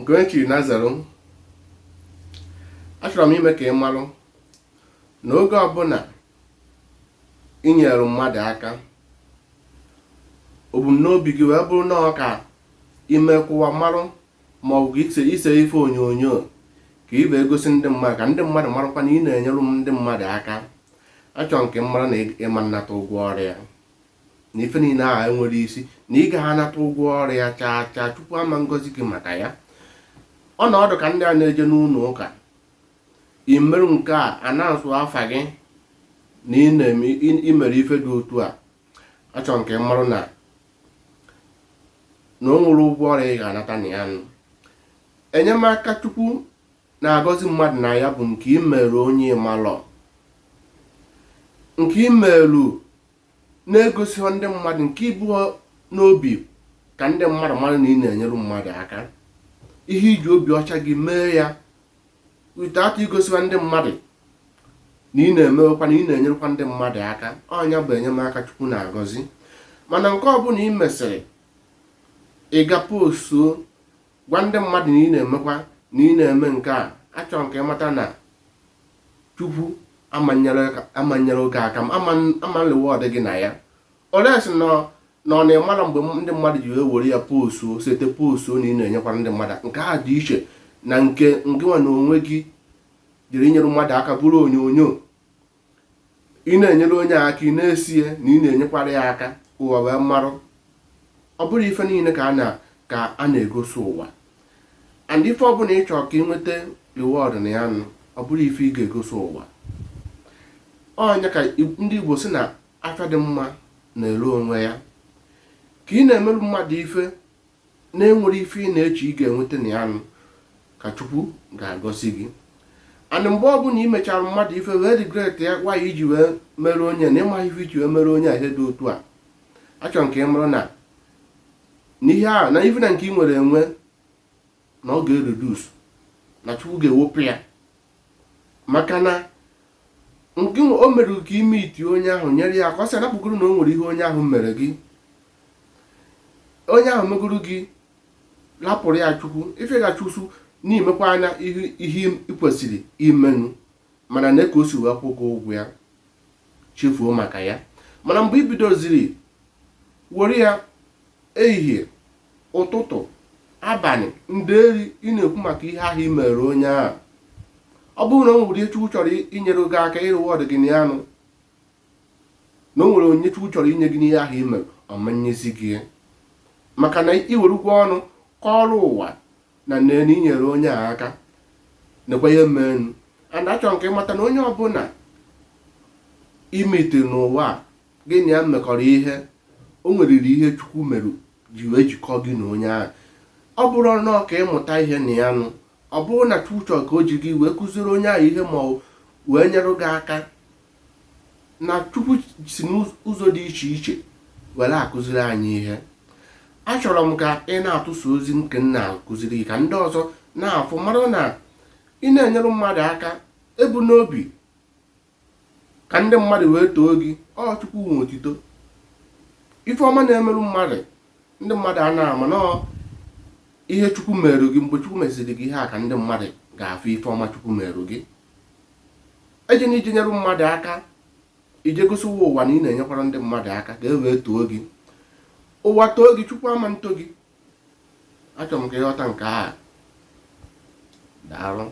Nke onye chiri na zero. Achọrọ m ime ka ị marụ na oge ọbụla i nyere mmadụ aka, ebumnobi gị wee bụrụ na ọ ka ime ka ụwa marụ, ma ọ bụ ka ise ife onyonyo ka ị wee gosi ndị mmadụ, ka ndị mmadụ marakwa na ị na-enyere ndị mmadụ aka, achọrọ m ka ị mara na ị ma nnata ụgwọ ọrụ ya, na ife niile ahụ enwere isi, na ị gaghị anata ụgwọ ọrụ ya chaa chaa. Chukwu ama ngọzi gị maka ya. Ọnọdụ ka ndị a na-eje n'ụlọ ụka imerụ nke a, announce afa gị na ị na-eme, imere ife dị otu a, achọrọ m ka ị marụ na o nwere ụgwọ ọrụ ị ga-anata na ya. Nụ enyemaka Chukwu na-agọzi mmadụ na ya bụ nke imerụ onye ịmalọ, nke imerụ na-egosighọ ndị mmadụ, nke ibu n'obi ka ndị mmadụ mara na ị na-enyere mmadụ aka, ihe iji obi ọcha gị mee ya without igosiwa ndị mmadụ na ị na-emewekwa, na ị na-enyerekwa ndị mmadụ aka. Ọnya bụ enyemaka Chukwu na-agọzi. Mana nke ọbụla ị mesịrị, ị ga postuo gwa ndị mmadụ na ị na-emekwa, na ị na-eme nke a, achọrọ nke ịmata na Chukwu amanyere oge aka ama reward gị na ya. Olesi na ọ na-ịmara mgbe ndị mmadụ ji wee were ya postuo, sete postuo na ị na-enyekwara ndị mmadụ, nke a dị iche na nke ngịnwa na onwe gị jiri inyere mmadụ aka bụrụ onyonyo ị na-enyere onye aka, ị na-esie na ị na-enyekwara ya aka, ụwa wee marụ. Ọ bụrụ ife niile ka a na-egosi ụwa, and ife ọbụla ị chọrọ ka ị nweta reward na ya nụ, ọ bụrụ ife ị ga-egosi ụwa. Ọnya ka ndị Igbo si na afịa dị mma na-ere onwe ya. Ka ị na-emerụ mmadụ ife na-enwere ife ị na-eche ị ga-enweta na ya nụ, ka Chukwu ga-agọzi gị. And mgbe ọbụla ị mechara mmadụ ife wee regret ya, gwa ya iji wee mere onye na ịmaghị ife iji wee mere onye a ihe dị otu a, achọrọ nke ị mara na n'ihe ahụ na ife na nke ị nwere enwe na ọ ga-ereduce, na Chukwu ga-ewepụ ya, maka na nke o mere ka ime iti onye ahụ nyere ya ka ọ sị anapụgoro na o nwere ihe onye ahụ mere gị, onye ahụ megoro gị, lapụrụ ya Chukwu. Ife ga-achụsu n'imekwa anya ihe ị kwesịrị imenụ, mana na ka o si wee kwụ gị ụgwọ ya, chefuo maka ya. Mana mgbe ị bidoziri were ya ehihie, ụtụtụ, abalị, nderi, ị na-ekwu maka ihe ahụ i mere onye ahụ, ọ bụrụ na o nwere ihe Chukwu chọrọ inyere gị aka, ịreward gị na ya nụ, na o nwere onyinye Chukwu chọrọ inye gị n'ihe ahụ i mere, ọ manyezi gị, maka na i werukwa ọnụ kọọrọ ụwa na nne na inyere onye a aka, nekwa ihe menu. And achọrọ nke ịmata na onye ọbụla imete n'ụwa a, gị na ya mekọrọ ihe, o nweriri ihe Chukwu merụ ji wee jikọọ gị na onye ahụ. Ọ bụrụ nnọọ ka ịmụta ihe na ya nụ, ọ bụrụ na Chukwu chọrọ ka o ji gị wee kụziere onye ahụ ihe, ma ọ wee nyere gị aka, na Chukwu si n'ụzọ dị iche iche were akụziri anyị ihe. Achọrọ m ka ị na-atụsa ozi nke m na-akụziri gị ka ndị ọzọ na-afụ, mara na ị na-enyere mmadụ aka, ebu n'obi ka ndị mmadụ wee too gị. Ọ Chukwu nwe otito. Ife ọma na-emerụ mmadụ, ndị mmadụ a na-ama nọọ ihe Chukwu merụ gị. Mgbe Chukwu mesịrị gị ihe a, ka ndị mmadụ ga-afụ ife ọma Chukwu merụ gị. Eje na ije nyere mmadụ aka, ije gosiwa ụwa na ị na-enyekwara ndị mmadụ aka ka e wee too gị, ụwa too gị, Chukwu ama nto gị. Achọrọ m ka ịghọta nke a. Daalụ.